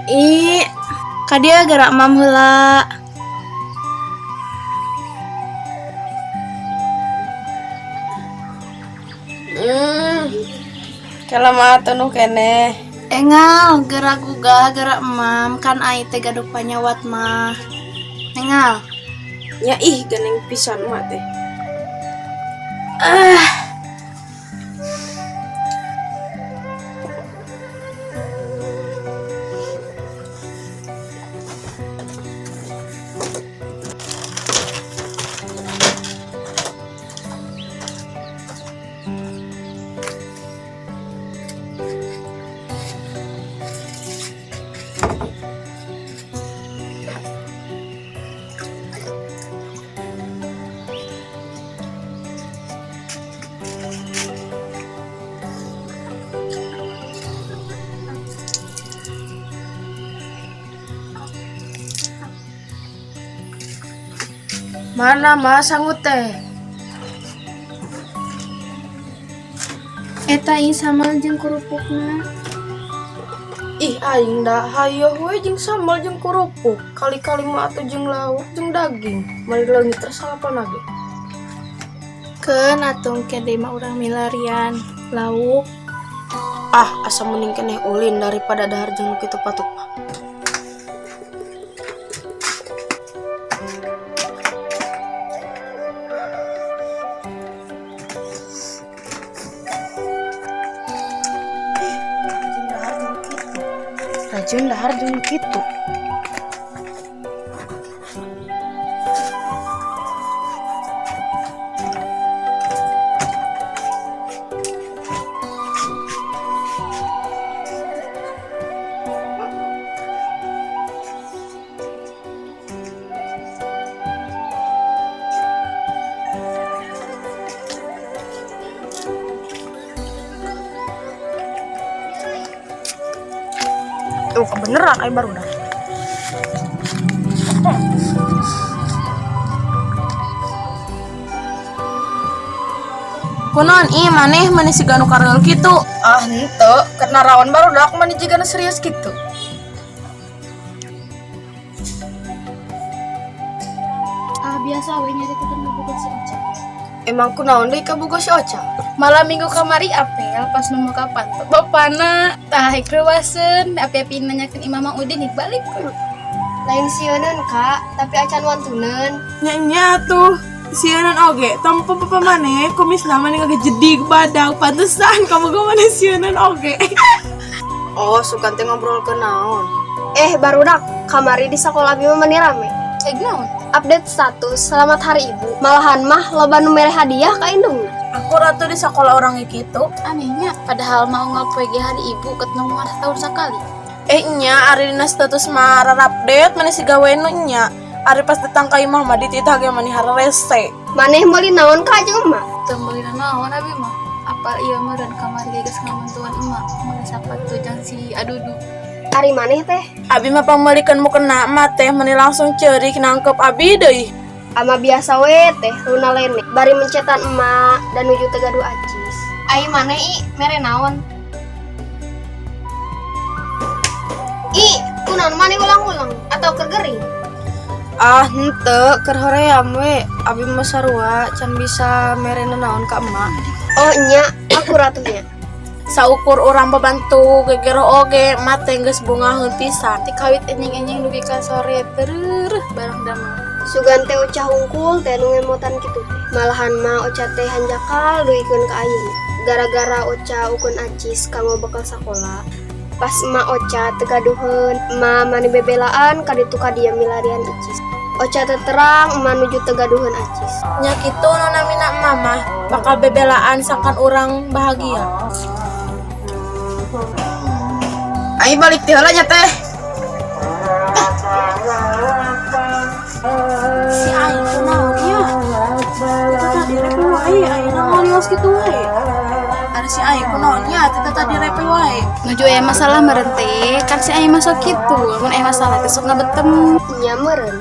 Ih, kadia gerak mam heula. Kela mah tunduh keneh. Engal, gerak gugah, gerak emam, kan ai teh gaduh panyawat mah. Engal. Nya ih geuning pisan mak teh. Ah. Mana mah sangu teh? Eta ih sambal jeung kerupukna. Ih aing da hayoh we jeung sambal jeung kerupuk. Kali-kali mah atuh jeung lauk jeung daging. Mari leungit resalapan ge. Keun atuh engke deui mah urang milarian lauk. Ah, asa mending keneh ulin daripada dahar jeung nu kitu patut mah. Rajin dahar jeung kitu. Tuh kebeneran ai barudak. Kunaon ih maneh maneh siga nu kareul kitu. Ah henteu, keur naraon barudak maneh jiga nu serius kitu. Ah biasa we nyaritakeun kabogoh si Oca. Emang kunaon deui kabogoh si Oca? Malam minggu kamari apel pas nu muka panto bapana tah hek reuwaseun api-api nanyakeun imah Mang Udin nih balik. Lain sieuneun kak, tapi acan wantuneun. Nya nya atuh sieunan oge tempo papa maneh kumisna maneh ngagejedig badag pantesan kabogoh maneh sieunan oge. Oh, sugan teh ngobrolkeun naon? Eh barudak, kamari di sakola abi mah mani rame. Cek naon? Update status selamat hari ibu. Malahan mah loba nu mere hadiah ka indungna. Aku ratu di sekolah orang kitu. Anehnya padahal mau ngapoe ge hari ibu ketemu tahun sekali. Eh nya ari dina status mah rarapdet maneh siga we nu nya. Ari pas datang ka imah mah dititah ge maneh hararese. Maneh meuli naon ka jeung emak? Teu meuli naon abi mah. Apal ieu meureun kamari ge geus ngabantuan emak meuli sapatu jeung si Adudu. Ari maneh teh? Abi mah pangmeulikeun mukena emak teh meni langsung ceurik nangkep abi deui. Ama biasa we teh luna lene bari mencetan emak dan nuju teu gaduh acis. Ai maneh i mere naon? I, kunaon maneh ulang-ulang atau keur gering? Ah henteu, keur hoream we. Abi mah sarua can bisa mere naon ka emak. Oh nya, aku ratunya. Saukur urang babantu gegero oge emak teh geus bungaheun pisan. Ti kawit enjing-enjing dugi ka sore tereuh barang damel. Sugan teh Oca hungkul teh nu ngemotan kitu teh. Malahan mah Oca teh hanjakal dugikeun ka ayeuna. Gara-gara Oca ukeun acis kanggo bekal sakola. Pas emak Oca teu gaduheun, emak mani bebelaan ka ditu ka dieu milarian icis. Oca teh terang emak nuju teu gaduheun acis. Nya kitu nu namina emak mah bakal bebelaan sangkan urang bahagia. Aing balik ti heula nya teh. Si aing kunaon nya? Teu tadi repe wae, ayeuna ngalios kitu wae. Ari si aing kunaon nya? Teu tadi repe wae. Nuju aya masalah meureun teh, kan si aing mah sok kitu. Mun aya masalah teh sok ngabetem. Nya meureun.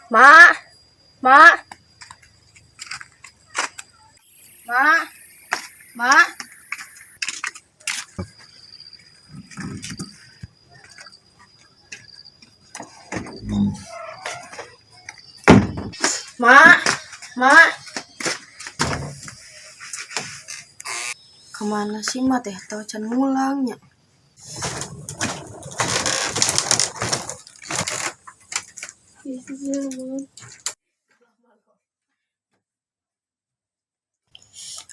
Ma, ma, ma, ma. Ma, ma. Kemana sih ma teh tau can mulangnya?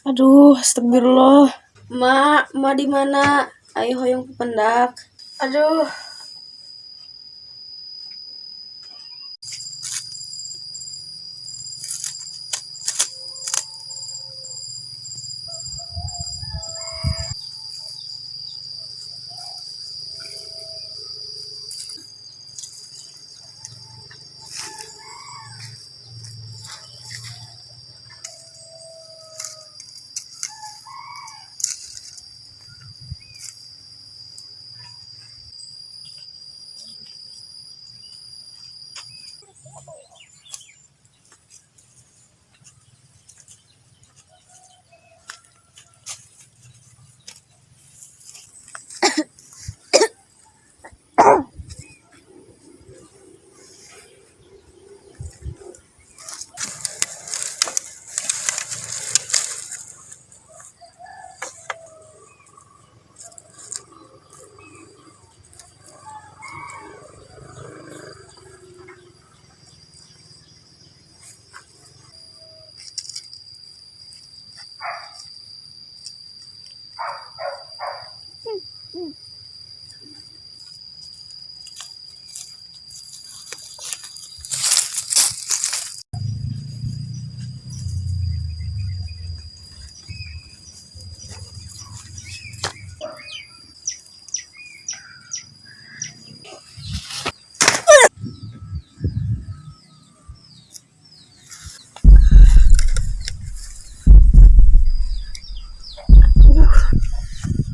Aduh, astagfirullah. Ma, ma di mana? Ayo hoyong pependak. Aduh.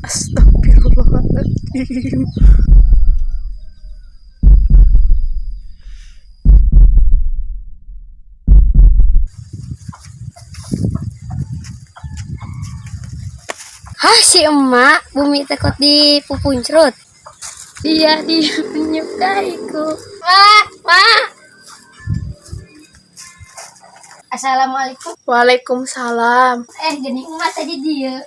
Astagfirullahaladzim. Hah, si emak bumi tekot di pupuncrut. Dia dia menyukaiku. Mak, mak. Assalamualaikum. Waalaikumsalam. Eh, gini emak tadi dia.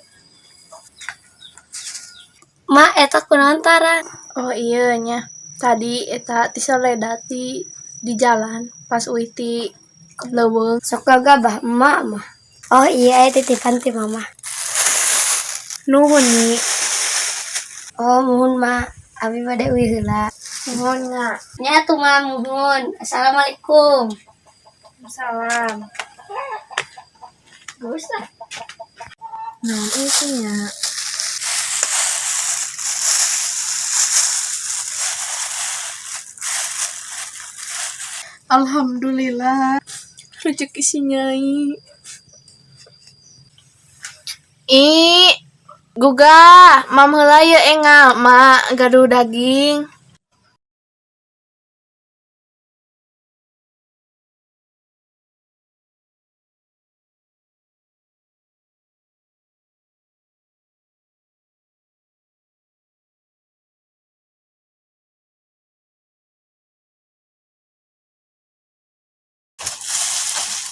Mak, eta kunaon tara? Oh iya nya. Tadi eta tisoleda ti di jalan pas uih ti leuweung. Sok gagabah emak mah. Oh iya, eh, titipan ti mama. Nuhun nyi. Oh, muhun mak. Abi bade uih heula. Nuhun nya. Nya tuh mak muhun. Assalamualaikum. Salam. Gak usah. Naon itu nya? Alhamdulillah. Rezeki si Nyai. Ih, gugah, mam heula ye engal, mak gaduh daging.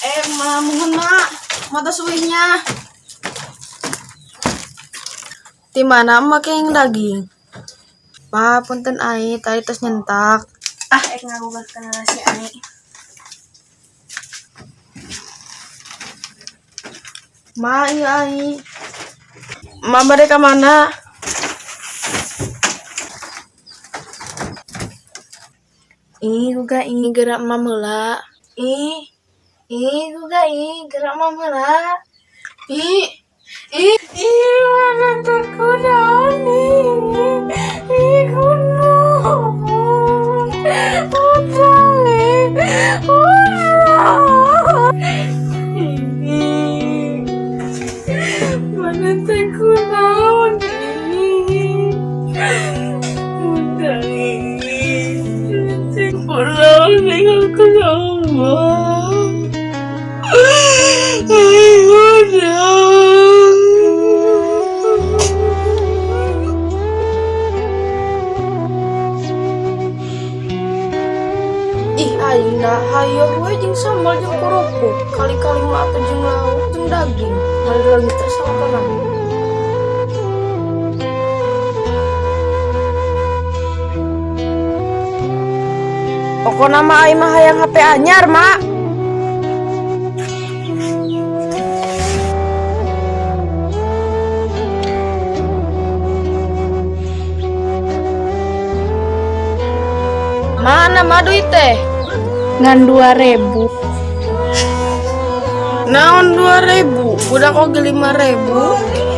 Eh, ma, mohon mak, mata suihnya. Di mana emak yang daging? Ma, punten ai, tadi tos nyentak. Ah, eh ngagugah kana si ai. Ma, iya ai. Ma bade ka mana? Ih, gugah ih gerak mam heula. Ih, ih gugah ih gerak mam heula. Ih, ih, ih mana terkunaon ih. Ih, kunaon. Utang ih. Utang. Ih, mana terkunaon ih. Utang ih. Kunaon ninggalkeun Allah. Aing hudang. Ih aing da hayoh we jeung sambal jeung kerupuk. Kali-kali mah atuh jeung lauk jeung daging. Mali leungit teh salapanan. Pokona mah aing mah hayang HP anyar, Mak. Mana mah duit teh? Ngan 2000. Naon 2000? Budak oge 5000.